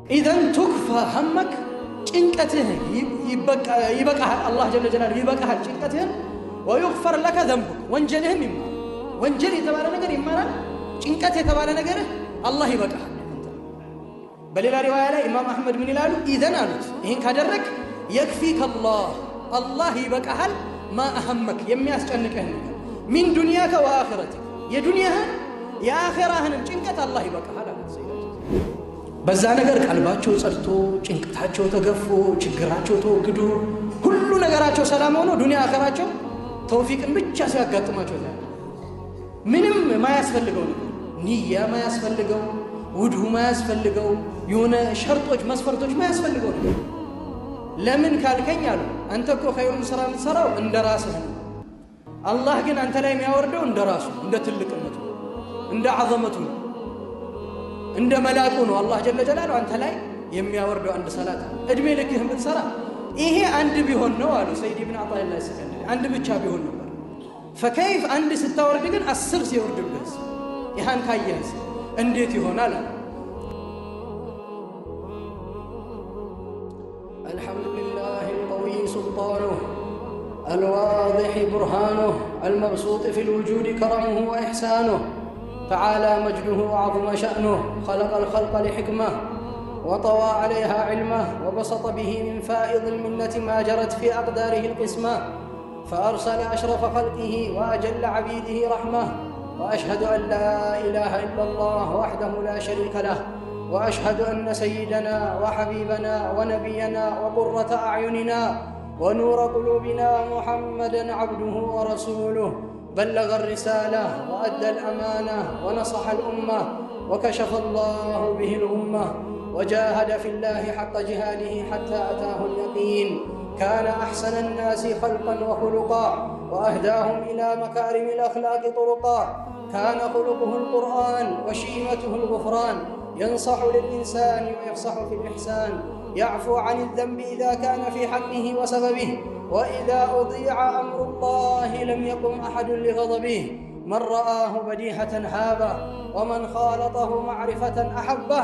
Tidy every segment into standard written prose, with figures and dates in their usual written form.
ኢዘን ቱክፋ ሀመክ ጭንቀትህ ይበቃሃል። አላህ ጀለ ጀላሉሁ ይበቃሃል ጭንቀትህን። ወዩግፈር ለከ ዘንቡክ ወንጀልህም ይማራል። ወንጀል የተባለ ነገር ይማራል። ጭንቀት የተባለ ነገርህ አላህ ይበቃሃል። በሌላ ሪዋያ ላይ ኢማም አሕመድ ምን ይላሉ? ኢዘን አሉት ይህን ካደረግ የክፊከ አላህ አላህ ይበቃሃል። ማ አሀመክ የሚያስጨንቅህን ነገር ሚን ዱንያከ ወአኺረቲክ የዱንያህን የአኼራህንም ጭንቀት አላህ ይበቃሃል አሉት። በዛ ነገር ቀልባቸው ጸድቶ ጭንቀታቸው ተገፎ ችግራቸው ተወግዶ ሁሉ ነገራቸው ሰላም ሆኖ ዱንያ አኼራቸው ተውፊቅን ብቻ ሲያጋጥማቸው ታያለህ። ምንም ማያስፈልገው ነገር ንያ ማያስፈልገው ውድሁ ማያስፈልገው የሆነ ሸርጦች መስፈርቶች ማያስፈልገው ነገር። ለምን ካልከኝ አሉ አንተ እኮ ኸይሩን ስራ የምትሰራው እንደ ራስህ ነው። አላህ ግን አንተ ላይ የሚያወርደው እንደ ራሱ እንደ ትልቅነቱ እንደ ዐዘመቱ ነው እንደ መላኩ ነው። አላህ ጀለ ጀላሉ አንተ ላይ የሚያወርደው አንድ ሰላት እድሜ ልክህን ብትሰራ ይሄ አንድ ቢሆን ነው አሉ ሰይድ ብን አጣኢላህ ሰከንደሪ፣ አንድ ብቻ ቢሆን ነበር። ፈከይፍ አንድ ስታወርድ ግን 10 ሲወርድብህስ ይሃን ካየህስ እንዴት ይሆናል አሉ። الحمد لله القوي سلطانه الواضح برهانه المبسوط في الوجود كرمه وإحسانه تعالى مجده وعظم شأنه خلق الخلق لحكمه وطوى عليها علمه وبسط به من فائض المنة ما جرت في أقداره القسمة فأرسل أشرف خلقه وأجل عبيده رحمة وأشهد أن لا إله إلا الله وحده لا شريك له وأشهد أن سيدنا وحبيبنا ونبينا وقرة أعيننا ونور قلوبنا محمدا عبده ورسوله بلغ الرسالة وأدى الأمانة ونصح الأمة وكشف الله به الأمة وجاهد في الله حق جهاده حتى أتاه اليقين كان أحسن الناس خلقا وخلقا وأهداهم إلى مكارم الأخلاق طرقا كان خلقه القرآن وشيمته الغفران ينصح للإنسان ويفصح في الإحسان يعفو عن الذنب إذا كان في حقه وسببه وإذا أضيع أمر الله لم يقم أحد لغضبه من رآه بديهة هابه ومن خالطه معرفة أحبه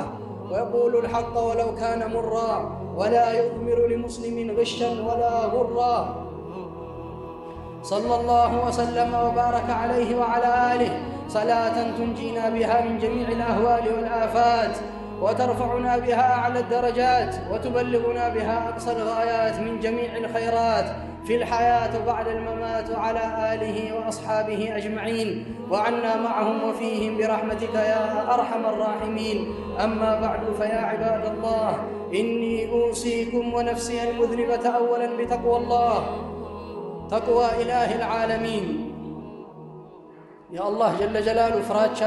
ويقول الحق ولو كان مرا ولا يضمر لمسلم غشا ولا غرا صلى الله وسلم وبارك عليه وعلى آله صلاة تنجينا بها من جميع الأهوال والآفات وترفعنا بها أعلى الدرجات وتبلغنا بها أقصى الغايات من جميع الخيرات في الحياة وبعد الممات وعلى آله وأصحابه أجمعين وعنا معهم وفيهم برحمتك يا أرحم الراحمين. أما بعد فيا عباد الله إني أوصيكم ونفسي المذنبة أولا بتقوى الله تقوى إله العالمين. يا الله جل جلاله ፍራቻ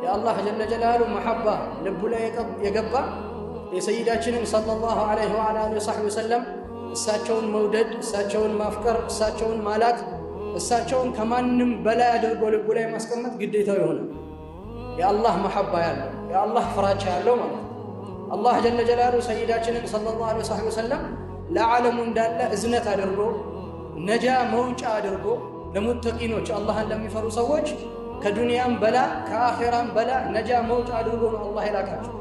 የአላህ ጀለ ጀላሉ መሐባ ልቡ ላይ የገባ የሰይዳችንን ሰለላሁ ዐለይሂ ወዐላ አሊሂ ወሰሕቢ ወሰለም እሳቸውን መውደድ፣ እሳቸውን ማፍቀር፣ እሳቸውን ማላክ፣ እሳቸውን ከማንም በላይ አድርጎ ልቡ ላይ ማስቀመጥ ግዴታው ይሆናል። የአላህ መሐባ ያለው የአላህ ፍራቻ ያለው ማለት ነው። አላህ ጀለ ጀላሉ ሰይዳችንን ሰለላሁ ዐለይሂ ወሰሕቢ ወሰለም ለዓለሙ እንዳለ እዝነት አድርጎ ነጃ መውጫ አድርጎ ለሙተቂኖች አላህን ለሚፈሩ ሰዎች ከዱንያም በላ ከአኼራም በላ ነጃ መውጫ አድርጎ ነው አላህ የላካቸው።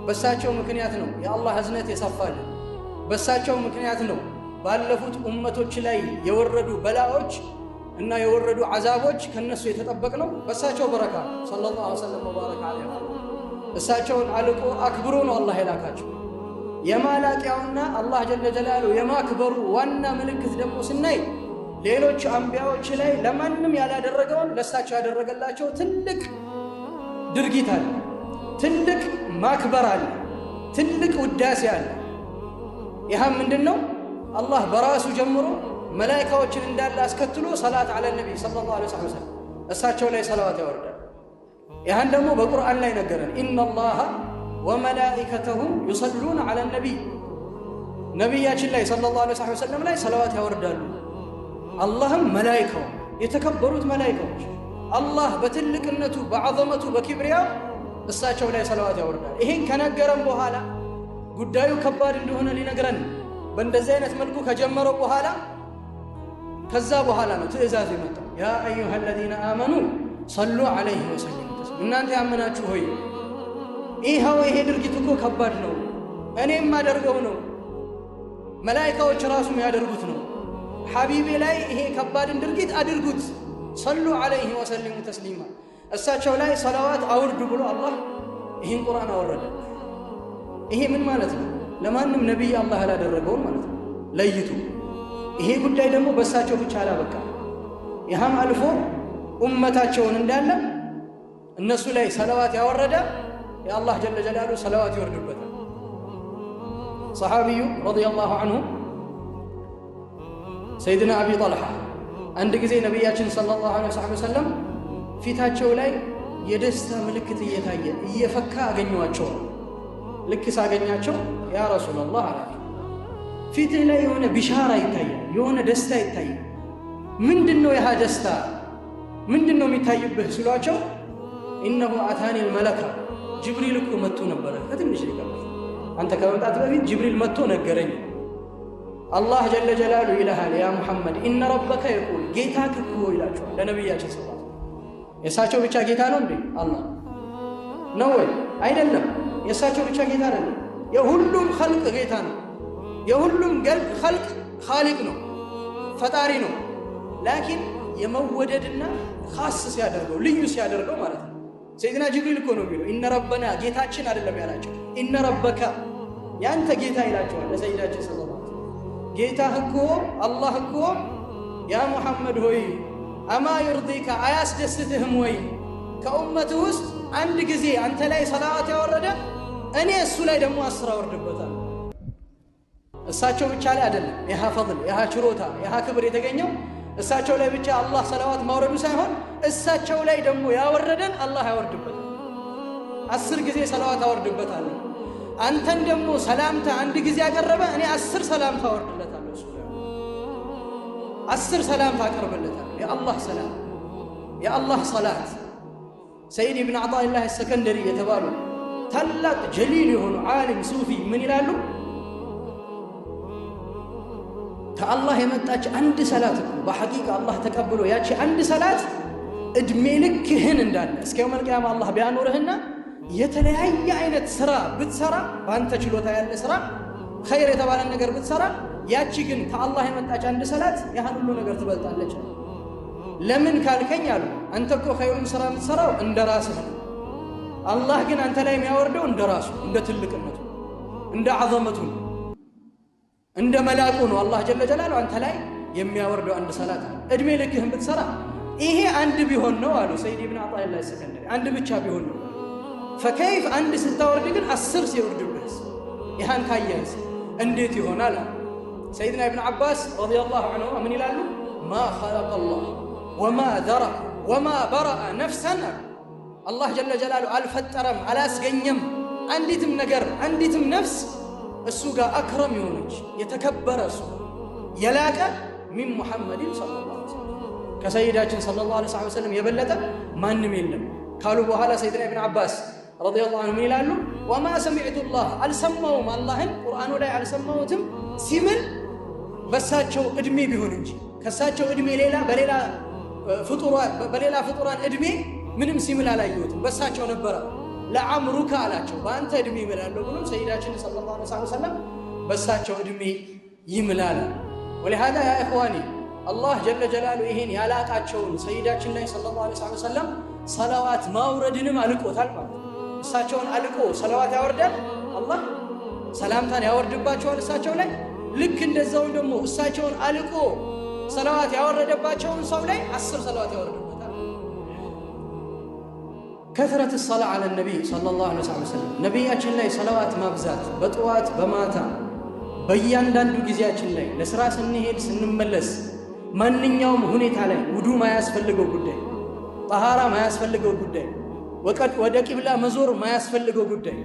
በሳቸው ምክንያት ነው የአላህ እዝነት የሰፋልን። በሳቸው ምክንያት ነው ባለፉት ኡመቶች ላይ የወረዱ በላዎች እና የወረዱ አዛቦች ከነሱ የተጠበቅ ነው። በሳቸው በረካ ሰለላሁ ዐለይሂ ወሰለም ወባረከ ዐለይሂ። እሳቸውን አልቆ አክብሮ ነው አላህ የላካቸው። የማላቂያውና አላህ ጀለ ጀላሉ የማክበሩ ዋና ምልክት ደግሞ ስናይ ሌሎች አንቢያዎች ላይ ለማንም ያላደረገውን ለእሳቸው ያደረገላቸው ትልቅ ድርጊት አለ፣ ትልቅ ማክበር አለ፣ ትልቅ ውዳሴ አለ። ይህም ምንድን ነው? አላህ በራሱ ጀምሮ መላኢካዎችን እንዳለ አስከትሎ ሰላት አለ ነቢይ ሰለላሁ ዐለይሂ ወሰለም እሳቸው ላይ ሰላዋት ያወርዳል። ይህን ደግሞ በቁርአን ላይ ነገረን። ኢነላሃ ወመላኢከተሁ ዩሰሉነ ዐለ ነቢይ፣ ነቢያችን ላይ ሰለላሁ ዐለይሂ ወሰለም ላይ ሰላዋት ያወርዳሉ። አላህም መላኢካው የተከበሩት መላኢካዎች አላህ በትልቅነቱ በዐዘመቱ በኪብሪያው እሳቸው ላይ ሰላዋት ያወርዳል። ይሄን ከነገረን በኋላ ጉዳዩ ከባድ እንደሆነ ሊነግረን በእንደዚህ አይነት መልኩ ከጀመረው በኋላ ከዛ በኋላ ነው ትእዛዙ የመጣው። ያ አዩሃ አለዚነ አመኑ ሰሉ ዐለይሂ ወሰሊሙ ተስሊማ፣ እናንተ ያመናችሁ ሆይ ይኸው ይሄ ድርጊት እኮ ከባድ ነው፣ እኔም ማደርገው ነው፣ መላኢካዎች ራሱ የሚያደርጉት ነው። ሐቢቤ ላይ ይሄ ከባድን ድርጊት አድርጉት፣ ሰሉ ዐለይሂ ወሰሊሙ ተስሊማ፣ እሳቸው ላይ ሰላዋት አውርዱ ብሎ አላህ ይህን ቁርአን አወረደ። ይሄ ምን ማለት ነው? ለማንም ነቢይ አላህ ያላደረገውን ማለት ነው ለይቱ። ይሄ ጉዳይ ደግሞ በእሳቸው ብቻ አላበቃ። ይሃም አልፎ ኡመታቸውን እንዳለ እነሱ ላይ ሰለዋት ያወረደ የአላህ ጀለ ጀላሉ ሰለዋት ይወርድበታል። ሰሓቢዩ ረዲየላሁ ዐንሁ ሰይድና አቢ ጠልሓ አንድ ጊዜ ነቢያችን ሰለላሁ ዐለይሂ ወሰለም ፊታቸው ላይ የደስታ ምልክት እየታየ እየፈካ አገኘኋቸው። ልክ ሳገኛቸው ያ ረሱላላህ አላቸው፣ ፊትህ ላይ የሆነ ቢሻራ ይታያል፣ የሆነ ደስታ ይታያል። ምንድን ነው ያህ ደስታ? ምንድን ነው የሚታይብህ ስሏቸው፣ ኢነሁ አታኒ ልመለካ፣ ጅብሪል እኮ መጥቶ ነበረ ከትንሽ ደቂቃ በፊት፣ አንተ ከመምጣት በፊት ጅብሪል መጥቶ ነገረኝ። አላህ ጀለ ጀላሉ ይልሃል፣ ያ ሙሐመድ ኢነ ረበከ የቁል፣ ጌታክ እኮ ይላቸዋል ለነቢያችን ስ የእሳቸው ብቻ ጌታ ነው እንዴ? አላህ ነው ወይ? አይደለም። የእሳቸው ብቻ ጌታ አይደለም። የሁሉም ኸልቅ ጌታ ነው። የሁሉም ኸልቅ ኻሊቅ ነው፣ ፈጣሪ ነው። ላኪን የመወደድና ኻስ ሲያደርገው፣ ልዩ ሲያደርገው ማለት ነው። ሰይድና ጅብሪል እኮ ነው የሚለው፣ ኢነ ረበና፣ ጌታችን አይደለም ያላቸው፣ ኢነ ረበከ፣ ያንተ ጌታ ይላቸዋል ለሰይዳችን ሰለላሁ ዐለይሂ ወሰለም። ጌታህ እኮ አላህ እኮ ያ ሙሐመድ ሆይ አማ ዩርዲከ፣ አያስደስትህም ወይ ከኡመትህ ውስጥ አንድ ጊዜ አንተ ላይ ሰላዋት ያወረደ እኔ እሱ ላይ ደግሞ 10 አወርድበታለሁ። እሳቸው ብቻ ላይ አይደለም ይሃ ፈድል፣ ይሃ ችሮታ፣ ይሃ ክብር የተገኘው፣ እሳቸው ላይ ብቻ አላህ ሰላዋት ማውረዱ ሳይሆን እሳቸው ላይ ደግሞ ያወረደን አላህ ያወርድበታል። 10 ጊዜ ሰላዋት አወርድበታለሁ። አንተን ደግሞ ሰላምታ አንድ ጊዜ ያቀረበ እኔ 10 ሰላምታ አወርድለታለሁ። እሱ ላይ 10 ሰላምታ አቀርብለታለሁ። የአላህ ሰላም፣ የአላህ ሰላት። ሰይድ ኢብን ዓጣኢላህ ሰከንደሪ የተባሉ ታላቅ ጀሊል የሆኑ ዓሊም ሱፊ ምን ይላሉ? ከአላህ የመጣች አንድ ሰላት እኮ በሐቂቃ አላህ ተቀብሎ ያቺ አንድ ሰላት እድሜ ልክህን እንዳለ እስከ የውመል ቂያማ አላህ ቢያኖርህና የተለያየ አይነት ስራ ብትሰራ፣ በአንተ ችሎታ ያለ ስራ፣ ኸይር የተባለን ነገር ብትሰራ፣ ያቺ ግን ከአላህ የመጣች አንድ ሰላት ያህን ሁሉ ነገር ትበልጣለች። ለምን ካልከኝ አሉ፣ አንተ እኮ ኸይሩን ስራ የምትሰራው እንደ ራስህ ነው። አላህ ግን አንተ ላይ የሚያወርደው እንደ ራሱ፣ እንደ ትልቅነቱ፣ እንደ ዐዘመቱ ነው፣ እንደ መላቁ ነው። አላህ ጀለ ጀላሉ አንተ ላይ የሚያወርደው አንድ ሰላት አለ። እድሜ ልክህን ብትሰራ ይሄ አንድ ቢሆን ነው አሉ ሰይድ ኢብን ዓጣኢላህ ሰከንደሪ፣ አንድ ብቻ ቢሆን ነው። ፈከይፍ አንድ ስታወርድ ግን 10 ሲወርድብህስ፣ ይሃን ካየህስ እንዴት ይሆናል? አሉ ሰይድና ኢብን ዓባስ ረዲየላሁ ዐንሁ። ምን ይላሉ? ማ ኸለቀ አላህ ወማ ዘረአ ወማ በረአ ነፍሰን አሉ። አላህ ጀለ ጀላሉ አልፈጠረም፣ አላስገኘም አንዲትም ነገር፣ አንዲትም ነፍስ እሱ ጋር አክረም የሆነች፣ የተከበረ፣ እሱ የላቀ ሚን ሙሐመድን ሰለላሁ ዐለይሂ ወሰለም፣ ከሰይዳችን ሰለላሁ ዐለይሂ ወሰለም የበለጠ ማንም የለም ካሉ በኋላ ሰይድና ኢብን ዓባስ ረዲየላሁ ዐንሁ ምን ይላሉ? ወማ ሰሚዕቱ ላህ፣ አልሰማውም አላህን ቁርአኑ ላይ አልሰማሁትም ሲምል በሳቸው እድሜ ቢሆን እንጂ ከሳቸው እድሜ ሌላ በሌላ ፍጡራን እድሜ ምንም ሲምል አላየሁትም። በሳቸው ነበረ። ለአምሩከ አላቸው፣ በአንተ እድሜ ይምላለሁ ብሎ ሰይዳችን ሰለላሁ ዐለይሂ ወሰለም በሳቸው እድሜ ይምላል። ወሊሃዛ ያ ኢኽዋኒ፣ አላህ ጀለ ጀላሉ ይሄን ያላቃቸውን ሰይዳችን ላይ ሰለላሁ ዐለይሂ ወሰለም ሰላዋት ማውረድንም አልቆታል ማለት ነው። እሳቸውን አልቆ ሰላዋት ያወርዳል፣ አላህ ሰላምታን ያወርድባቸዋል እሳቸው ላይ። ልክ እንደዛውም ደግሞ እሳቸውን አልቆ ሰላዋት ያወረደባቸውን ሰው ላይ 10 ሰላዋት ያወርድበታል። ከትረት ሰላ ዐለ ነቢይ ሰለላሁ ዐለይሂ ወሰለም፣ ነቢያችን ላይ ሰላዋት ማብዛት በጠዋት፣ በማታ፣ በእያንዳንዱ ጊዜያችን ላይ፣ ለስራ ስንሄድ፣ ስንመለስ፣ ማንኛውም ሁኔታ ላይ፣ ውዱ ማያስፈልገው ጉዳይ፣ ጠሃራ ማያስፈልገው ጉዳይ፣ ወደ ቂብላ መዞር ማያስፈልገው ጉዳይ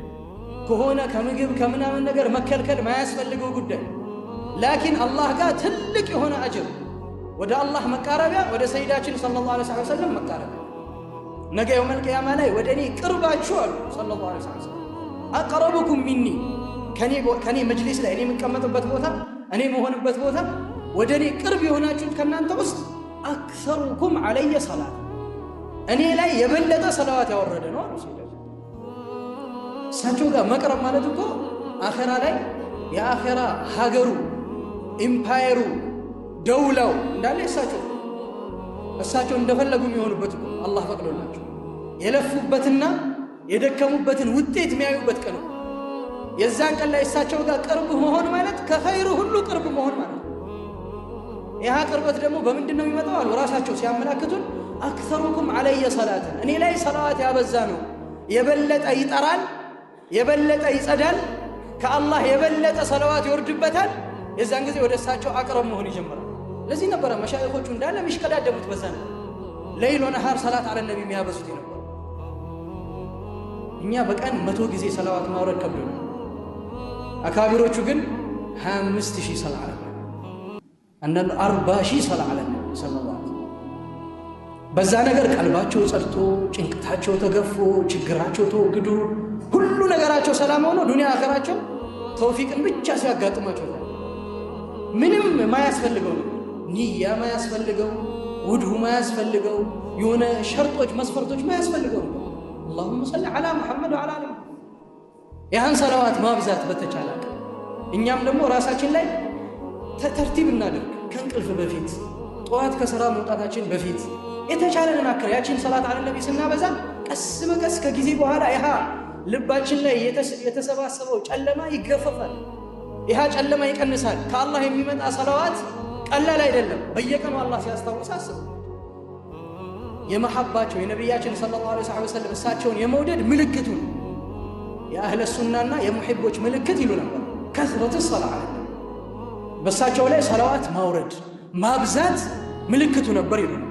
ከሆነ፣ ከምግብ ከምናምን ነገር መከልከል ማያስፈልገው ጉዳይ፣ ላኪን አላህ ጋር ትልቅ የሆነ አጅር፣ ወደ አላህ መቃረቢያ፣ ወደ ሰይዳችን ሰለላሁ ዐለይሂ ወሰለም መቃረቢያ። ነገ የውመል ቂያማ ላይ ወደ እኔ ቅርባችሁ አሉ ሰለላሁ ዐለይሂ ወሰለም፣ አቅረቡኩም ሚኒ፣ ከኔ መጅሊስ ላይ፣ እኔ የምቀመጥበት ቦታ፣ እኔ የምሆንበት ቦታ ወደ እኔ ቅርብ የሆናችሁት ከእናንተ ውስጥ አክሰሩኩም ዐለየ ሰላት፣ እኔ ላይ የበለጠ ሰላዋት ያወረደ ነው አሉ ሰይዳችን። እሳቸው ጋር መቅረብ ማለት እኮ አኼራ ላይ የአኼራ ሀገሩ ኢምፓየሩ ደውላው እንዳለ እሳቸው እሳቸው እንደፈለጉ የሚሆኑበት እኮ አላህ ፈቅዶላቸው የለፉበትና የደከሙበትን ውጤት የሚያዩበት ቀን ነው። የዛን ቀን ላይ እሳቸው ጋር ቅርብ መሆን ማለት ከኸይሩ ሁሉ ቅርብ መሆን ማለት ነው። ይህ ቅርበት ደግሞ በምንድን ነው የሚመጣው አሉ ራሳቸው ሲያመላክቱን፣ አክተሩኩም ዐለየ ሰላትን፣ እኔ ላይ ሰላዋት ያበዛ ነው የበለጠ ይጠራል፣ የበለጠ ይጸዳል፣ ከአላህ የበለጠ ሰለዋት ይወርድበታል። የዛን ጊዜ ወደ እሳቸው አቅረብ መሆን ይጀምራል። ለዚህ ነበረ መሻይኾቹ እንዳለ የሚሽቀዳደሙት በዛ ነው። ለይል ወነሃር ሰላት አለ ነቢ የሚያበዙት የነበሩ። እኛ በቀን 100 ጊዜ ሰላዋት ማውረድ ከብዶ ነው። አካቢሮቹ ግን 25,000 ሰላ አለ፣ አንዳንዱ 40,000 ሰላ አለ ነቢ ሰለላሁ ዐለይሂ ወሰለም። በዛ ነገር ቀልባቸው ጸድቶ፣ ጭንቀታቸው ተገፎ፣ ችግራቸው ተወግዶ፣ ሁሉ ነገራቸው ሰላም ሆኖ ዱንያ አኸራቸው ተውፊቅን ብቻ ሲያጋጥማቸው ምንም ማያስፈልገው ነው። ንያ ማያስፈልገው፣ ውድሁ ማያስፈልገው፣ የሆነ ሸርጦች መስፈርቶች ማያስፈልገው ነው። አላሁመ ሰሊ ዐላ ሙሐመድ ወዐላ አሊ ሙሐመድ። ይህን ሰለዋት ማብዛት በተቻለ እኛም ደግሞ ራሳችን ላይ ተርቲብ እናደርግ። ከእንቅልፍ በፊት፣ ጠዋት ከስራ መውጣታችን በፊት የተቻለንን አክል ያችን ሰላት አለ ነቢ ስናበዛ ቀስ በቀስ ከጊዜ በኋላ ይሃ ልባችን ላይ የተሰባሰበው ጨለማ ይገፈፋል። ይሃ ጨለማ ይቀንሳል። ከአላህ የሚመጣ ሰለዋት ቀላል አይደለም። በየቀኑ አላህ ሲያስታውስ አስብ። የመሐባቸው የነቢያችን ሰለላሁ ዐለይሂ ወሰለም እሳቸውን የመውደድ ምልክቱ ነው። የአህለ ሱናና የሙሒቦች ምልክት ይሉ ነበር። ከስረት ሰላ አለ በእሳቸው ላይ ሰለዋት ማውረድ ማብዛት ምልክቱ ነበር ይሉ ነበር።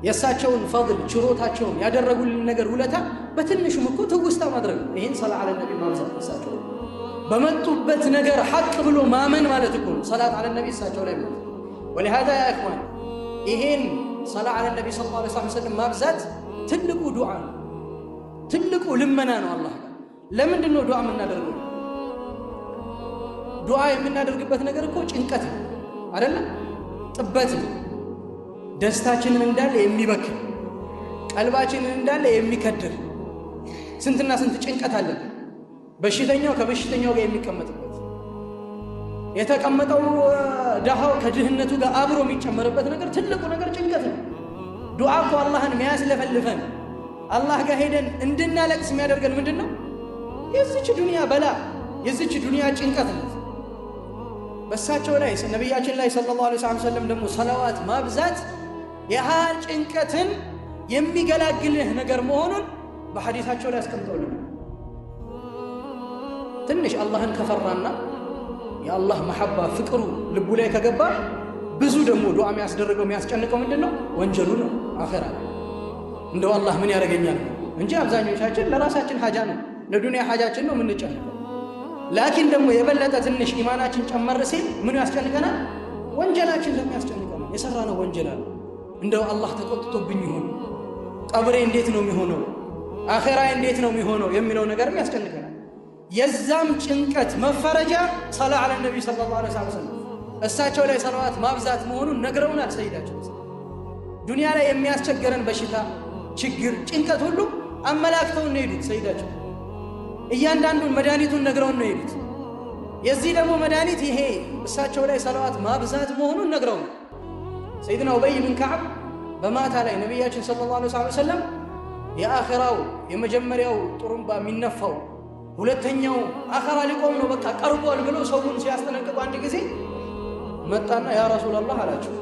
የእሳቸውን ፈድል ችሮታቸውን ያደረጉልን ነገር ውለታ በትንሹም እኮ ትውስታ ማድረግ ነው። ይህን ሰላ አለ ነቢ ማብዛት እሳቸው በመጡበት ነገር ሐቅ ብሎ ማመን ማለት እኮ ነው። ሰላት አለ ነቢ እሳቸው ላይ ማለት ወሊሃዛ ያ ኢኽዋን ይሄን ሰላ አለ ነቢ ሰለላሁ ዐለይሂ ወሰለም ማብዛት ትልቁ ዱዓ ነው። ትልቁ ልመና ነው አላህ ጋር። ለምንድን ነው ዱዓ የምናደርገው? ዱዓ የምናደርግበት ነገር እኮ ጭንቀት ነው አይደለም? ጥበት ነው። ደስታችንን እንዳለ የሚበክል፣ ቀልባችንን እንዳለ የሚከድር ስንትና ስንት ጭንቀት አለብን። በሽተኛው ከበሽተኛው ጋር የሚቀመጥበት፣ የተቀመጠው ድሃው ከድህነቱ ጋር አብሮ የሚጨመርበት ነገር ትልቁ ነገር ጭንቀት ነው። ዱዓ እኮ አላህን የሚያስለፈልፈን አላህ ጋር ሄደን እንድናለቅስ የሚያደርገን ምንድን ነው? የዚች ዱንያ በላ፣ የዚች ዱንያ ጭንቀት ነው። በእሳቸው ላይ ነቢያችን ላይ ሰለላሁ ዐለይሂ ወሰለም ደግሞ ሰለዋት ማብዛት ያህ ጭንቀትን የሚገላግልህ ነገር መሆኑን በሐዲሳቸው ላይ አስቀምጠውልናል። ትንሽ አላህን ከፈራና የአላህ መሐባ ፍቅሩ ልቡ ላይ ከገባ ብዙ ደግሞ ዱዓ የሚያስደርገው የሚያስጨንቀው ምንድን ነው? ወንጀሉ ነው። አኼራ እንደው አላህ ምን ያደርገኛል እንጂ አብዛኞቻችን ለራሳችን ሐጃ ነው፣ ለዱንያ ሐጃችን ነው የምንጨንቀው። ላኪን ደግሞ የበለጠ ትንሽ ኢማናችን ጨመር ሲል ምኑ ያስጨንቀናል? ወንጀላችን ደግሞ ያስጨንቀናል። የሰራነው ወንጀል አለ። እንደው አላህ ተቆጥቶብኝ ይሆን? ቀብሬ እንዴት ነው የሚሆነው? አኼራ እንዴት ነው የሚሆነው? የሚለው ነገርም ያስጨንቀናል። የዛም ጭንቀት መፈረጃ ሰላ አለ ነቢ ሰለላሁ ዐለይሂ ወሰለም እሳቸው ላይ ሰለዋት ማብዛት መሆኑን ነግረውናል። ሰይዳቸው ዱንያ ላይ የሚያስቸግረን በሽታ፣ ችግር፣ ጭንቀት ሁሉ አመላክተውን ነው የሄዱት። ሰይዳቸው እያንዳንዱን መድኃኒቱን ነግረውን ነው የሄዱት። የዚህ ደግሞ መድኃኒት ይሄ እሳቸው ላይ ሰለዋት ማብዛት መሆኑን ነግረውናል። ሰይድና ኡበይ ብን ከዓብ በማታ ላይ ነቢያችን ሰለላሁ ዐለይሂ ወሰለም የአኼራው የመጀመሪያው ጥሩምባ የሚነፋው ሁለተኛው አኸራ ሊቆም ነው፣ በቃ ቀርቧል ብሎ ሰውን ሲያስጠነቅቁ አንድ ጊዜ መጣና ያ ረሱላላህ አላቸው፣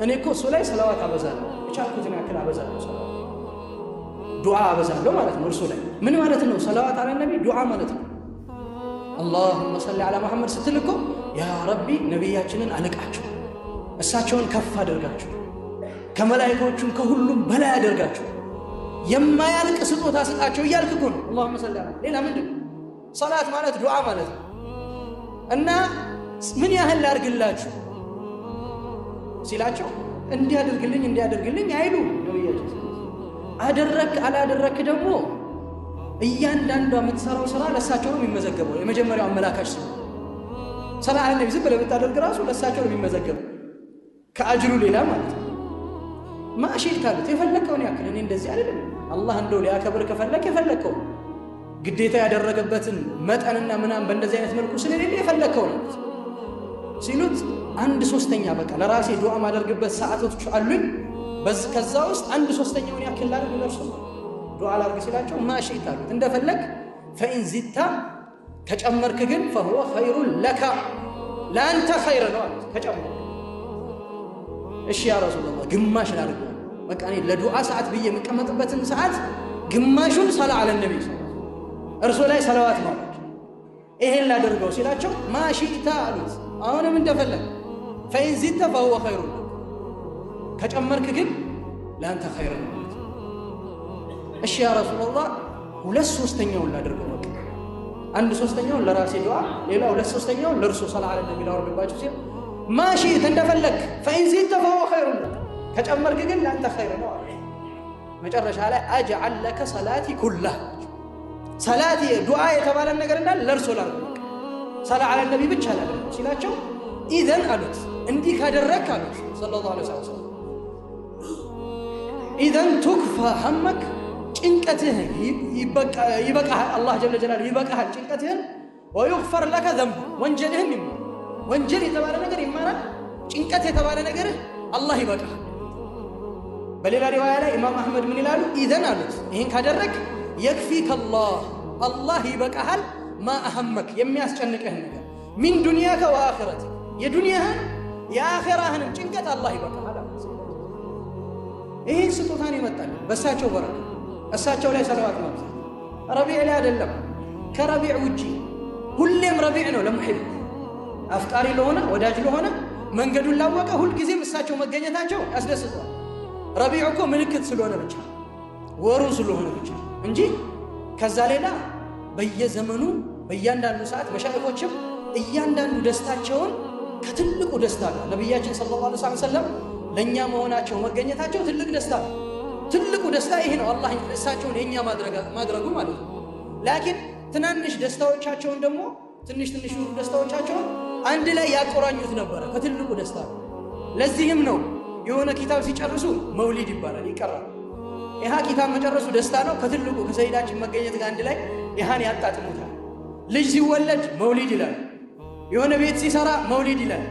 እኔ እኮ እሱ ላይ ሰለዋት አበዛለሁ፣ የቻልኩትን ያክል አበዛለሁ፣ ሰለዋት ዱዓ አበዛለሁ ማለት ነው። እርሱ ላይ ምን ማለት ነው? ሰለዋት አለ ነቢ ዱዓ ማለት ነው። አላሁመ ሰሊ ዐላ መሐመድ ስትል እኮ ያ ረቢ ነቢያችንን አልቃቸው፣ እሳቸውን ከፍ አድርጋቸው፣ ከመላኢኮቹም ከሁሉም በላይ አድርጋቸው፣ የማያልቅ ስጦታ ስጣቸው እያልክ እኮ ነው። አላሁመ ሰሊ ዐላ ሌላ ምንድን ነው? ሰላት ማለት ዱዓ ማለት ነው። እና ምን ያህል ላድርግላችሁ ሲላቸው እንዲያደርግልኝ እንዲያደርግልኝ አይሉ ነቢያችን። አደረክ አላደረክ ደግሞ እያንዳንዷ የምትሰራው ስራ ለእሳቸው ነው የሚመዘገበው። የመጀመሪያው አመላካች ስለሆነ ሰላ አለ ነቢ ዝም ብለህ ብታደርግ ራሱ ለእሳቸው ነው የሚመዘገበው ከአጅሩ ሌላ ማለት ነው። ማሽት አሉት የፈለከውን ያክል እኔ እንደዚህ አይደለም። አላህ እንደው ሊያከብር ከፈለክ የፈለከው ግዴታ ያደረገበትን መጠንና ምናምን በእንደዚህ አይነት መልኩ ስለሌለ የፈለከው ነው ሲሉት 1/3 በቃ ለራሴ ዱዓ ማደርግበት ሰዓቶች አሉኝ ከዛ ውስጥ 1/3ውን ያክል ላድርግ ለእርሱ ዱዓ ላድርግ ሲላቸው ما شئت አሉት እንደፈለግ فإن زدت ከጨመርክ ግን فهو خير لك ለአንተ ኸይር ነው አሉት ከጨመርክ እሺ يا رسول الله ግማሽ ላድርግ በቃ እኔ ለዱዓ ሰዓት ብዬ የምቀመጥበትን ሰዓት ግማሹን صلاة على النبي እርሶ ላይ ሰለዋት ማውረድ ይሄን ላደርገው ሲላቸው ما شئت አሉት አሁንም እንደፈለግ فإن زدت فهو خير لك ከጨመርክ ግን ለአንተ ኸይር ነው አሉት እሺ يا رسول الله 2/3ውን ላደርገው በቃ 1/3ውን ለራሴ ዱዓ ሌላ 2/3ውን ለእርሶ صلاة على النبي ላወርድባቸው ሲል ما شئت እንደፈለግ فإن زدت فهو خير لك ከጨመርክ ግን ለአንተ ኸይር ነው አሉት መጨረሻ ላይ أجعل لك صلاتي كلها ሰላቲ ዱዓ የተባለ ነገር እንዳለ ለእርሶ ላድርግ صلاة على النبي ብቻ ላድርግ ሲላቸው إذن አሉት እንዲህ ካደረግክ አሉት صلى الله عليه وسلم إذن تكفى همك ጭንቀትህን ይበቃሃል አላህ جل جلاله ይበቃሃል ጭንቀትህን ويغفر لك ذنبك ወንጀልህም ይማራል ወንጀል የተባለ ነገር ይማራል ጭንቀት የተባለ ነገርህ አላህ ይበቃሃል በሌላ ሪዋያ ላይ ኢማም አህመድ ምን ይላሉ إذن አሉት ይሄን ካደረግ يكفيك الله አላህ ይበቃሃል ما أهمك የሚያስጨንቅህን ነገር من دنياك وآخرتك የዱንያህን የአኺራህንም ጭንቀት አላህ ይበቃሃል አሉት ይሄን ስጦታን ይመጣል በእሳቸው በረካ እሳቸው ላይ ሰለዋት ማብዛት ረቢዕ ላይ አይደለም ከረቢዕ ውጪ ሁሌም ረቢዕ ነው ለሙሂብ አፍቃሪ ለሆነ ወዳጅ ለሆነ መንገዱን ላወቀ ሁልጊዜም እሳቸው መገኘታቸው ያስደስተዋል ረቢዕ እኮ ምልክት ስለሆነ ብቻ ወሩ ስለሆነ ብቻ እንጂ ከዛ ሌላ በየዘመኑ በእያንዳንዱ ሰዓት መሻይኾችም እያንዳንዱ ደስታቸውን ከትልቁ ደስታ ጋር ነብያችን ሰለላሁ ዐለይሂ ወሰለም ለኛ መሆናቸው መገኘታቸው ትልቅ ደስታ ነው ትልቁ ደስታ ይሄ ነው አላህ እሳቸውን የኛ ማድረጉ ማለት ነው ላኪን ትናንሽ ደስታዎቻቸውን ደግሞ ትንሽ ትንሽ ደስታዎቻቸውን አንድ ላይ ያቆራኙት ነበር ከትልቁ ደስታ ለዚህም ነው የሆነ ኪታብ ሲጨርሱ መውሊድ ይባላል ይቀራል ይሃ ኪታብ መጨረሱ ደስታ ነው ከትልቁ ከሰይዳችን መገኘት ጋር አንድ ላይ ይሃን ያጣጥሙታል ልጅ ሲወለድ መውሊድ ይላል የሆነ ቤት ሲሰራ መውሊድ ይላል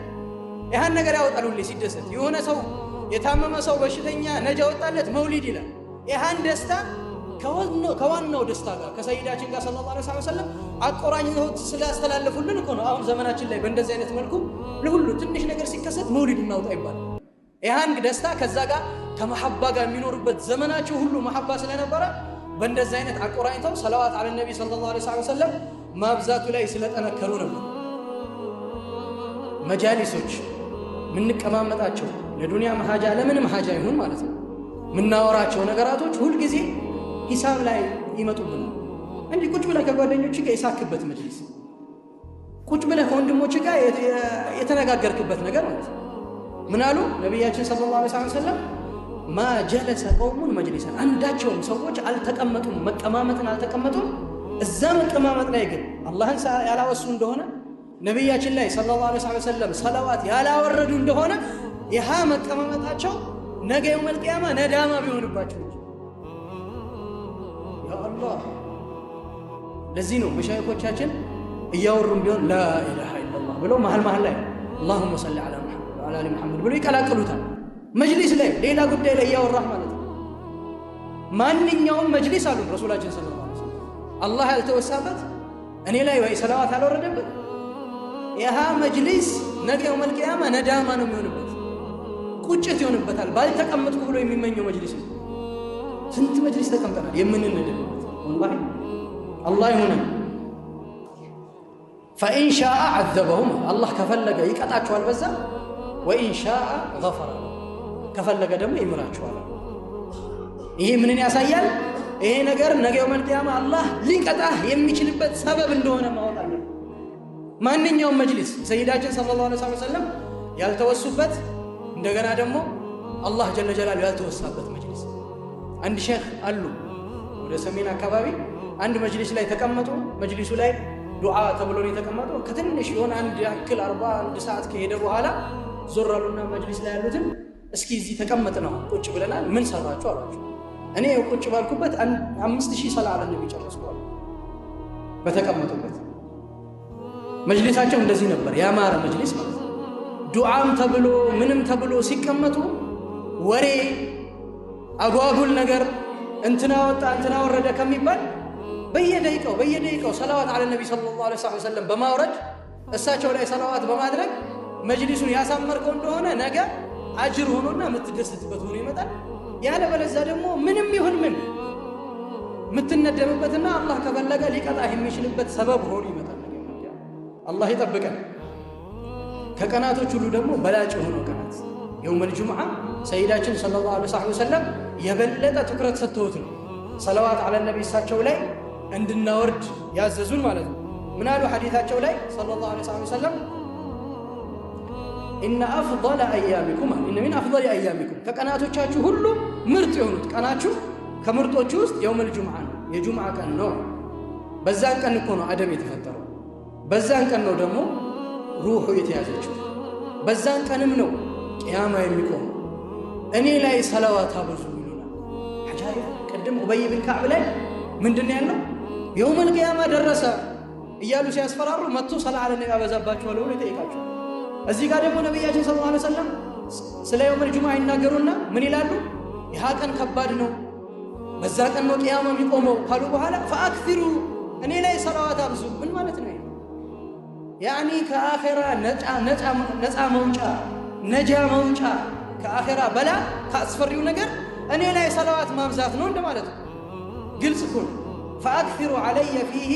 ይሃን ነገር ያወጣሉ ሲደሰት የሆነ ሰው የታመመ ሰው በሽተኛ ነጃ ወጣለት መውሊድ ይላል ይሃን ደስታ ከዋናው ደስታ ጋር ከሰይዳችን ጋር ሰለላሁ ዐለይሂ ወሰለም አቆራኝተው ስላስተላለፉልን እኮ ነው አሁን ዘመናችን ላይ በእንደዚህ አይነት መልኩ ለሁሉ ትንሽ ነገር ሲከሰት መውሊድ እናውጣ ይባላል ይሃን ደስታ ከዛ ጋር ከመሐባ ጋር የሚኖሩበት ዘመናቸው ሁሉ መሐባ ስለነበረ በእንደዚህ አይነት አቆራኝተው ሰለዋት ዐለ ነብይ ሰለላሁ ዐለይሂ ወሰለም ማብዛቱ ላይ ስለጠነከሩ ነበር መጃሊሶች ምንቀማመጣቸው ለዱንያ መሃጃ ለምንም ሃጃ ይሁን ማለት ነው ምናወራቸው ነገራቶች ሁሉ ጊዜ ሂሳብ ላይ ይመጡብናል እንጂ ቁጭ ብለህ ከጓደኞች ጋር የሳክበት መጅሊስ ቁጭ ብለህ ከወንድሞች ጋር የተነጋገርክበት ነገር ማለት ነው ምን አሉ ነብያችን ሰለላሁ ዐለይሂ ወሰለም ما جلس قوم مجلسا አንዳቸውም ሰዎች አልተቀመጡም መቀማመጥን አልተቀመጡም እዛ መቀማመጥ ላይ ግን አላህን ያላወሱ እንደሆነ ነብያችን ላይ ሰለላሁ ዐለይሂ ወሰለም ሰለዋት ያላወረዱ እንደሆነ ይሃ መቀማመጣቸው ነገ የውመል ቂያማ ነዳማ ቢሆንባቸው ያ አላህ ለዚህ ነው መሻይኾቻችን እያወሩም ቢሆን ላ ኢላሃ ኢላላህ ብለው መሃል መሃል ላይ اللهم صل على محمد وعلى ال محمد ብለው ይቀላቅሉታል መጅሊስ ላይ ሌላ ጉዳይ ላይ እያወራህ ማለት ነው ማንኛውም መጅሊስ አሉ ረሱላችን ሰለላሁ ዐለይሂ ወሰለም አላህ ያልተወሳበት እኔ ላይ ወይ ሰለዋት አልወረደበት ይሃ መጅሊስ ነገ የውመል ቂያማ ነዳማ ነው የሚሆንበት ቁጭት ይሆንበታል ባልተቀመጥኩ ብሎ የሚመኘው መጅሊስ ነው ስንት መጅሊስ ተቀምጠናል የምንነደበት ወላሂ አላህ ይሁን فإن شاء عذبهم الله ከፈለገ ይቀጣቸዋል በዛ وإن شاء غفر ከፈለገ ደግሞ ይምራቸዋል ይሄ ምንን ያሳያል ይሄ ነገር ነገ የውመል ቂያማ አላህ ሊቀጣህ የሚችልበት ሰበብ እንደሆነ ማወቅ አለብን ማንኛውም መጅሊስ ሰይዳችን ሰለላሁ ዐለይሂ ወሰለም ያልተወሱበት እንደገና ደግሞ አላህ ጀለ ጀላሉ ያልተወሳበት መጅሊስ አንድ ሼክ አሉ ወደ ሰሜን አካባቢ አንድ መጅሊስ ላይ ተቀመጡ መጅሊሱ ላይ ዱዓ ተብሎ ነው የተቀመጡ ከትንሽ የሆነ አንድ ያክል 41 ሰዓት ከሄደ በኋላ ዞር አሉና መጅሊስ ላይ ያሉትን እስኪ እዚህ ተቀመጥነው ቁጭ ብለናል ምን ሰራችሁ አሏቸው እኔ ቁጭ ባልኩበት 5000 ሰላ አለ ነብይ ጨረስኩ አሉ በተቀመጡበት መጅሊሳቸው እንደዚህ ነበር፣ ያማረ መጅሊስ ማለት ነው። ዱዓም ተብሎ ምንም ተብሎ ሲቀመጡ ወሬ አጓጉል ነገር እንትና ወጣ እንትና ወረደ ከሚባል በየደቂቃው በየደቂቃው ሰላዋት አለ ነቢ ሰለላሁ ዐለይሂ ወሰለም በማውረድ እሳቸው ላይ ሰላዋት በማድረግ መጅሊሱን ያሳመርከው እንደሆነ ነገ አጅር ሆኖና የምትደሰትበት ሆኖ ይመጣል። ያለበለዚያ ደግሞ ምንም ይሁን ምን የምትነደምበትና አላህ ከፈለገ ሊቀጣህ የሚችልበት ሰበብ ሆኖ ይመጣል። አላህ ይጠብቀን። ከቀናቶች ሁሉ ደግሞ በላጭ የሆነው ቀናት የውመል ጁምዓ ሰይዳችን ሰለላሁ ዐለይሂ ወሰለም የበለጠ ትኩረት ሰጥተውት ነው ሰለዋት ዐለ ነቢ እሳቸው ላይ እንድናወርድ ያዘዙን ማለት ነው። ምን አሉ ሐዲታቸው ላይ ሰለላሁ ዐለይሂ ወሰለም? إن أفضل أيامكم إن من أفضل أيامكم ከቀናቶቻችሁ ሁሉ ምርጥ የሆኑት ቀናችሁ ከምርጦቹ ውስጥ يوم الجمعة ነው፣ የጁምዓ ቀን ነው። በዛን ቀን እኮ ነው አደም የተፈጠረው። በዛን ቀን ነው ደግሞ ሩሑ የተያዘችው። በዛን ቀንም ነው ቅያማ የሚቆመው። እኔ ላይ ሰለዋት አብዙ ይሉናል። ሐጃ ቅድም ኡበይ ብን ከዕብ ላይ ምንድን ነው ያለው? يوم القيامة ደረሰ እያሉ ሲያስፈራሩ መጥቶ ሰላ አለ ነቢ አበዛባችኋለሁ ብሎ ይጠይቃቸዋል። እዚህ ጋር ደግሞ ነቢያችን ሰለላሁ ዐለይሂ ወሰለም ስለ يوم الجمعة ይናገሩና ምን ይላሉ? ይህ ቀን ከባድ ነው፣ በዛ ቀን ነው ቅያማ የሚቆመው ካሉ በኋላ فأكثروا እኔ ላይ ሰለዋት አብዙ። ምን ማለት ነው? يعني ከአኼራ ነፃ መውጫ ነጃ መውጫ ከአኼራ በላ ከአስፈሪው ነገር እኔ ላይ ሰለዋት ማብዛት ነው እንደማለት ነው። ግልጽ እኮ ነው። فأكثروا علي فيه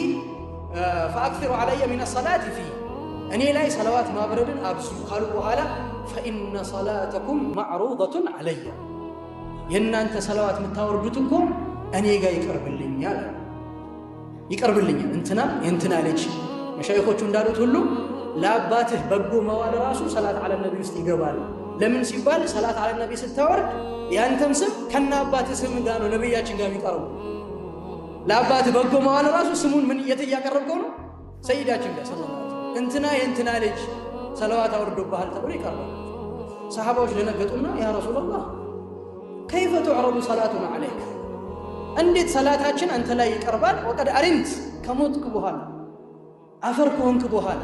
فأكثروا علي من الصلاة فيه እኔ ላይ ሰለዋት ማብረድን አብዙ ካሉ በኋላ فإن صلاتكم معروضة علي የእናንተ ሰለዋት የምታወርዱት እኮ እኔ ጋር ይቀርብልኛል ይቀርብልኛል። እንትና የእንትና ልጅ መሻይኾቹ እንዳሉት ሁሉ ለአባትህ በጎ መዋል ራሱ ሰላት አለ ነቢ ውስጥ ይገባል። ለምን ሲባል ሰላት አለ ነቢ ስታወርድ ያንተም ስም ከነ አባትህ ስም ጋር ነው ነቢያችን ጋር የሚቀርቡ። ለአባትህ በጎ መዋል ራሱ ስሙን ምን የት እያቀረብከው ነው? ሰይዳችን ጋር ሰለላሁ ዐለይሂ ወሰለም እንትና የእንትና ልጅ ሰለዋት አውርዶብሃል ተብሎ ይቀርባል። ሰሃባዎች ደነገጡና ያ ረሱላላህ ከይፈ ቱዕረዱ ሰላቱና ዐለይክ እንዴት ሰላታችን አንተ ላይ ይቀርባል? ወቀድ አሪምት ከሞትክ በኋላ አፈር ከሆንክ በኋላ።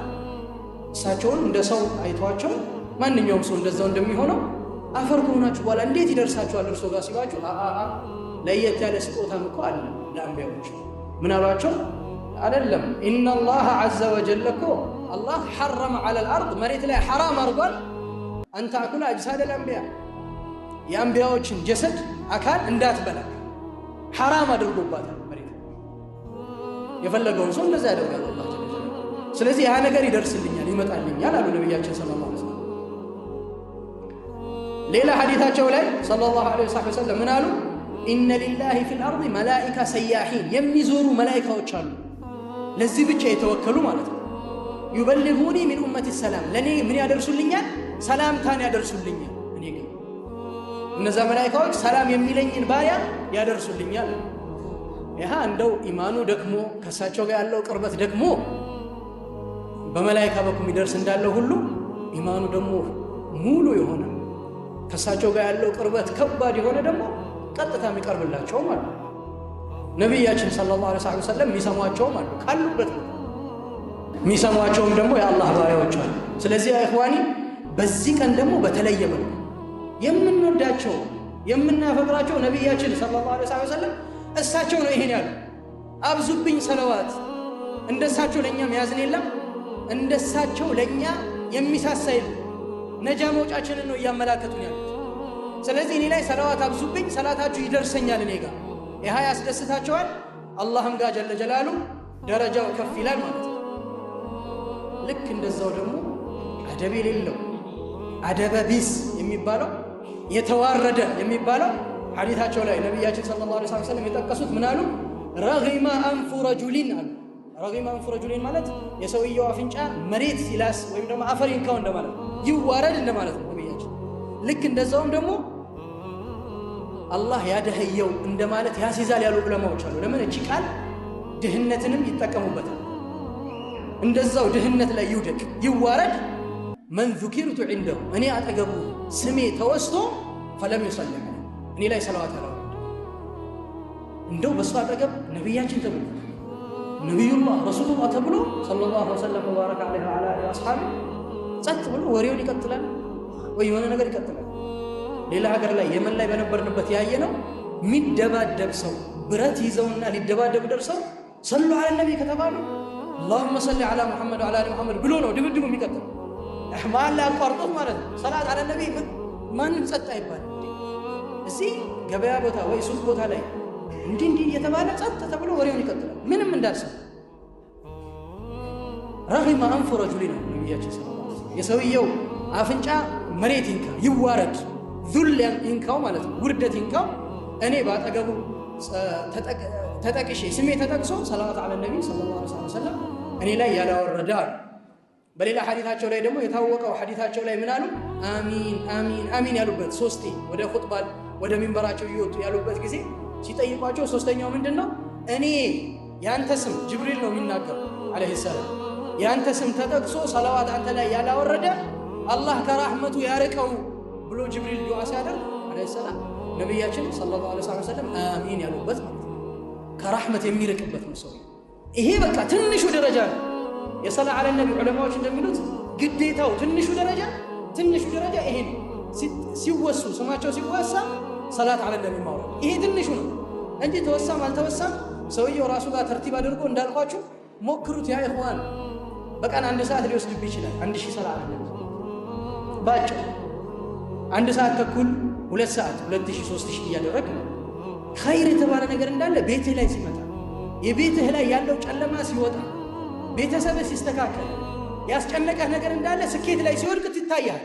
እሳቸውን እንደ ሰው አይቷቸው ማንኛውም ሰው እንደዛው እንደሚሆነው አፈር ከሆናችሁ በኋላ እንዴት ይደርሳችኋል እርሶ ጋር ሲሏቸው፣ አአ ለየት ያለ ስጦታም እኮ አለ ለአንቢያዎች። ምን አሏቸው? አይደለም إن الله عز وجل እኮ አላህ حرم على الأرض መሬት ላይ ሐራም አድርጓል أن تأكل أجساد الأنبياء የአንቢያዎችን ጀሰድ አካል እንዳትበላ ሐራም አድርጎባታል። መሬት የፈለገውን ሰው እንደዛ ያደርጋል አላህ። ስለዚህ ያ ነገር ይደርስልኛል ይመጣልኛል አሉ ነቢያችን ሰለላሁ ዐለይሂ ወሰለም። ሌላ ሐዲታቸው ላይ ሰለላሁ ዐለይሂ ወሰለም ምን አሉ? إن لله في الأرض ملائكة سياحين የሚዞሩ መላኢካዎች አሉ፣ ለዚህ ብቻ የተወከሉ ማለት ነው። يبلغوني من أمتي السلام ለእኔ ምን ያደርሱልኛል? ሰላምታን ያደርሱልኛል። እኔ ግን እነዛ መላኢካዎች ሰላም የሚለኝን ባሪያ ያደርሱልኛል። ይሃ እንደው ኢማኑ ደክሞ ከእሳቸው ጋር ያለው ቅርበት ደክሞ በመላኢካ በኩል የሚደርስ እንዳለው ሁሉ ኢማኑ ደግሞ ሙሉ የሆነ ከእሳቸው ጋር ያለው ቅርበት ከባድ የሆነ ደግሞ ቀጥታ የሚቀርብላቸውም አሉ። ነቢያችን ሰለላሁ ዐለይሂ ወሰለም የሚሰሟቸውም አሉ ካሉበት ቦታ የሚሰሟቸውም ደግሞ የአላህ ባሪያዎች አሉ። ስለዚህ إخواني በዚህ ቀን ደግሞ በተለየ መልኩ የምንወዳቸው የምናፈቅራቸው ነቢያችን ሰለላሁ ዐለይሂ ወሰለም እሳቸው ነው ይሄን ያሉ። አብዙብኝ ሰለዋት። እንደሳቸው ለእኛ ሚያዝን የለም፣ እንደሳቸው ለእኛ የሚሳሳ የለም። ነጃ መውጫችንን ነው እያመላከቱን ያሉት። ስለዚህ እኔ ላይ ሰለዋት አብዙብኝ፣ ሰላታችሁ ይደርሰኛል እኔ ጋር። ይሃ ያስደስታቸዋል፣ አላህም ጋር ጀለ ጀላሉ ደረጃው ከፍ ይላል ማለት ነው። ልክ እንደዛው ደግሞ አደብ የሌለው አደበ ቢስ የሚባለው የተዋረደ የሚባለው ሐዲታቸው ላይ ነቢያችን ሰለላሁ ዐለይሂ ወሰለም የጠቀሱት ምን አሉ? رغم أنف رجل አሉ። رغم أنف رجل ማለት የሰውየው አፍንጫ መሬት ሲላስ ወይም ደግሞ አፈር ይንካው እንደማለት ነው፣ ይዋረድ እንደማለት ነው ነቢያችን። ልክ እንደዛውም ደግሞ አላህ ያደህየው እንደማለት ያስይዛል ያሉ ዑለማዎች አሉ። ለምን እቺ ቃል ድህነትንም ይጠቀሙበታል። እንደዛው ድህነት ላይ ይውደቅ ይዋረድ። من ذكرت عنده እኔ አጠገቡ ስሜ ተወስቶ فلم يصل እኔ ላይ ሰለዋት አላወረደም። እንደው በእሱ አጠገብ ነቢያችን ተብሎ ነቢዩላህ ረሱሉላህ ተብሎ ሰለላሁ ዐለይሂ ወሰለም ወባረከ ዐለይሂ ወዐላ አሊሂ ወአስሐቢ ጸጥ ብሎ ወሬውን ይቀጥላል ወይ የሆነ ነገር ይቀጥላል። ሌላ ሀገር ላይ የመን ላይ በነበርንበት ያየ ነው የሚደባደብ ሰው ብረት ይዘውና ሊደባደቡ ደርሰው ሰሉ ዐለ ነቢ ከተባሉ አላሁመ ሰሊ ዐላ ሙሐመድ ወዐላ አሊ ሙሐመድ ብሎ ነው ድብድቡ የሚቀጥለው። መሀል ላይ አቋርጦት ማለት ነው። ሰላት ዐለ ነቢ ማንም ጸጥ አይባልም። እዚህ ገበያ ቦታ ወይ ሱቅ ቦታ ላይ እንዲህ እንዲህ እየተባለ ጸጥ ተብሎ ወሬውን ይቀጥላል፣ ምንም እንዳልሰማ። ረጊመ አንፉ ረጁሊ ነው ነቢያችን ሰለላሁ ዐለይሂ ወሰለም። የሰውየው አፍንጫ መሬት ይንካ ይዋረድ፣ ዙል ይንካው ማለት ነው፣ ውርደት ይንካው። እኔ በአጠገቡ ተጠቅሼ ስሜ ተጠቅሶ ሰላዋት ዐለ ነቢ ሰለላሁ ዐለይሂ ወሰለም እኔ ላይ ያላወረደ አሉ። በሌላ ሐዲታቸው ላይ ደግሞ የታወቀው ሐዲታቸው ላይ ምን አሉ? አሚን አሚን አሚን ያሉበት ሶስቴ ወደ ኹጥባ ወደ ሚንበራቸው እየወጡ ያሉበት ጊዜ ሲጠይቋቸው ሶስተኛው ምንድን ነው? እኔ ያንተ ስም ጅብሪል ነው የሚናገሩ ዓለይሂ ሰላም፣ ያንተ ስም ተጠቅሶ ሰላዋት አንተ ላይ ያላወረደ አላህ ከራህመቱ ያርቀው ብሎ ጅብሪል ዱዓ ሲያደርግ ዓለይሂ ሰላም ነቢያችን ሰለላሁ ዐለይሂ ወሰለም አሚን ያሉበት ማለት ነው። ከራህመት የሚርቅበት ነው ሰው። ይሄ በቃ ትንሹ ደረጃ ነው። የሰላ ዐለ ነቢ ዑለማዎች እንደሚሉት ግዴታው ትንሹ ደረጃ ትንሹ ደረጃ ይሄ ነው። ሲወሱ ስማቸው ሲወሳ ሰላት ዐለ ነቢ ማውረድ ይሄ ትንሹ ነው እንጂ ተወሳም አልተወሳም ሰውየው ራሱ ጋር ተርቲብ አድርጎ እንዳልኳችሁ ሞክሩት። ያ ኢኽዋን በቀን አንድ ሰዓት ሊወስድብህ ይችላል። 1000 ሰላ ዐለ ነቢ ባጭሩ 1 ሰዓት ተኩል 2 ሰዓት 2000 3000 እያደረግ ነው። ኸይር የተባለ ነገር እንዳለ ቤትህ ላይ ሲመጣ የቤትህ ላይ ያለው ጨለማ ሲወጣ ቤተሰብህ ሲስተካከል ያስጨነቀህ ነገር እንዳለ ስኬት ላይ ሲወድቅ ትታያል።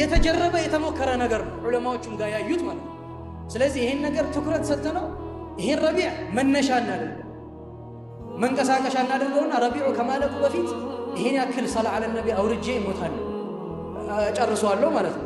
የተጀረበ የተሞከረ ነገር ነው ዑለማዎቹም ጋር ያዩት ማለት ነው። ስለዚህ ይሄን ነገር ትኩረት ሰጥተነው ይሄን ረቢዕ መነሻ እናደርገው መንቀሳቀሻ እናደርገውና ረቢዑ ከማለቁ በፊት ይሄን ያክል ሰላ ዐለ ነቢ አውርጄ እሞታለሁ ጨርሰዋለሁ ማለት ነው።